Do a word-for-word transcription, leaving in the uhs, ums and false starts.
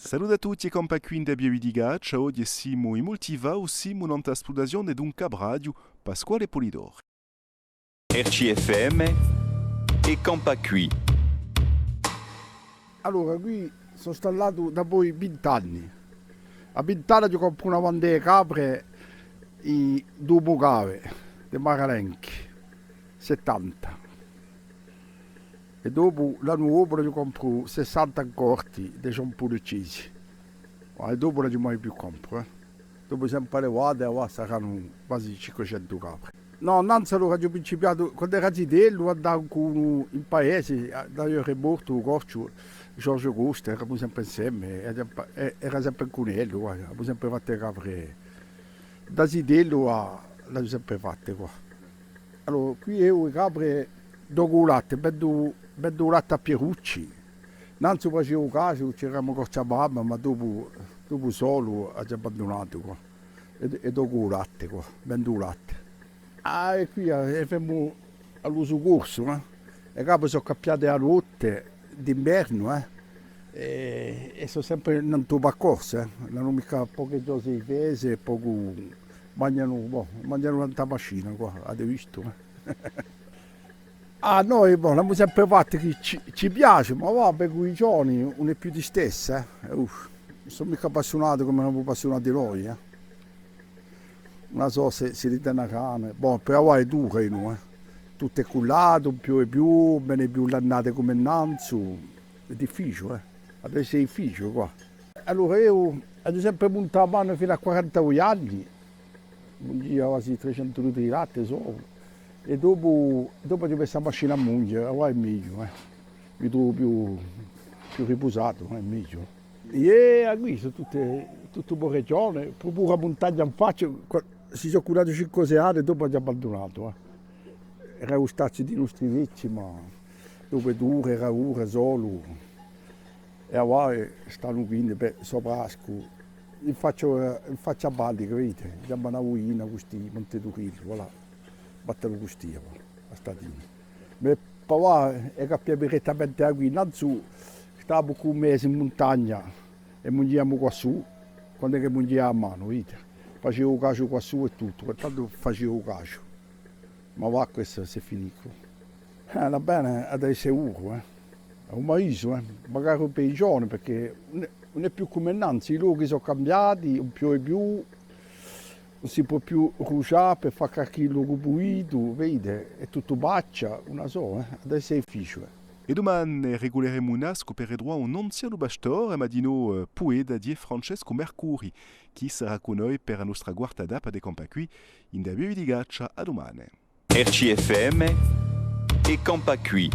Salute à tutti è campà quì in a pieve di Caccia, oghje simu in Multifà, simu nant'à a spluttazione d'un capraghju, Pasquale Polidori. R C F M è campà quì. Allora, quì sò stallatu dapoi vint'anni. À vint'anni aghju compratu una banda di capre in Duomucave, di Maralenchi, settanta. È dopu l'annu dopu aghju compratu sessanta in Corti, di Jean-Paul Lucchesi. Ma è dopu ùn l'aghju mai più compratu, eh. Dopu sò sempre levatu è avà saranu quasi cinquecentu capre. Nò, nanzu allora aghju principiatu, quand'era zitellu, andava cù unu in paese, eh, d'ailleurs hè mortu u corciu, Giorgio Costa, eramu sempre inseme, è, è, era sempre cun ellu, guarda, avemu sempre fattu e capre. Da zitellu, ah, l'aghju sempre fatte, guarda. Allora, quì eiu e capre docu u latte, vendu, vendu u latte à Pierucci. Nanzu facia u casgiu, c'eramu corsi à mamma, ma dopu, dopu solu aghju abbandunatu quà. È, è docu u latte quà, vendu u latte. Ah, è quì, eh, femu à l'usu corsu, eh. E capre sò cappiate a notte, d'invernu, eh. È, è sò sempre nantu à u paccorsu, eh. Ùn anu micca poche ghjose difese, pocu, manghjanu, bò, manghjanu tanta mascina quà, avete vistu, eh. Ah, noi, bò, l'avemu sempre fattu chì ci, ci piace, ma và, per i ghjovani ùn hè più listessa, eh. Uff, ùn sò micca appassiunatu cum'è n'emu appassiunatu noi, eh. Ùn sò s'elli, s'elli tene a gana. Bò, per avà hè dura, eh. Tuttu hè cullatu, ùn piove più, ùn vene più l'annate cum'è nanzu. Hè difficiule, eh. Avà hè difficiule quà. Allora eiu aghju sempre muntatu à manu finu à quarantadui anni, munghjia quasi trecentu litri di latte solu, è dopu, dopu aghju messu a mascina à munghje, avà hè megliu, eh. Mi trovu più, più ripusatu, eh, hè megliu. È quì sò tutte, tuttu po regione, puru a muntagna in faccia, qua, ci sò curatu cinque o sei anni, dopu aghju abbandunatu, eh. Era u staziu di i nostri vechji, ma dopu hè dura, era dura, solu. È avà, eh, stanu quì, bè, sò Brascu, in faccia, in faccia à Ballica, vidite, chjamanu a Vuina custì, Monte Turillu, voilà, battenu custì, avà, a statina. Ma po avà, eh, hè capiatu direttamente da quì, nanzu stavamu cù u mese in muntagna è munghjiamu quassù, quand'è chì munghjia à manu, vidite, facia u casgiu quassù è tuttu, tandu facia u casgiu. Ma và, questu s'hè finitu. Eh, và bè, hà da esse duru, eh. Hè un maisu, eh. Magari per i ghjovani, perchè ùn hè, ùn hè più cum'è nanzu, i lochi sò cambiati, ùn piove più, ùn si pò più rusgià per fà qualchì locu pulitu, vede, hè tuttu paccia, ùn la sò, eh. Hà da esse difficiule. È dumane riculeremu u Nascu per ritruvà un anzianu pastore, ma dinò, eh, pueta, hè Francescu Mercuri, chì sarà cù noi per a nostra quarta tappa di Campà quì, in a pieve di Caccia, à dumane. R C F M è Campà quì.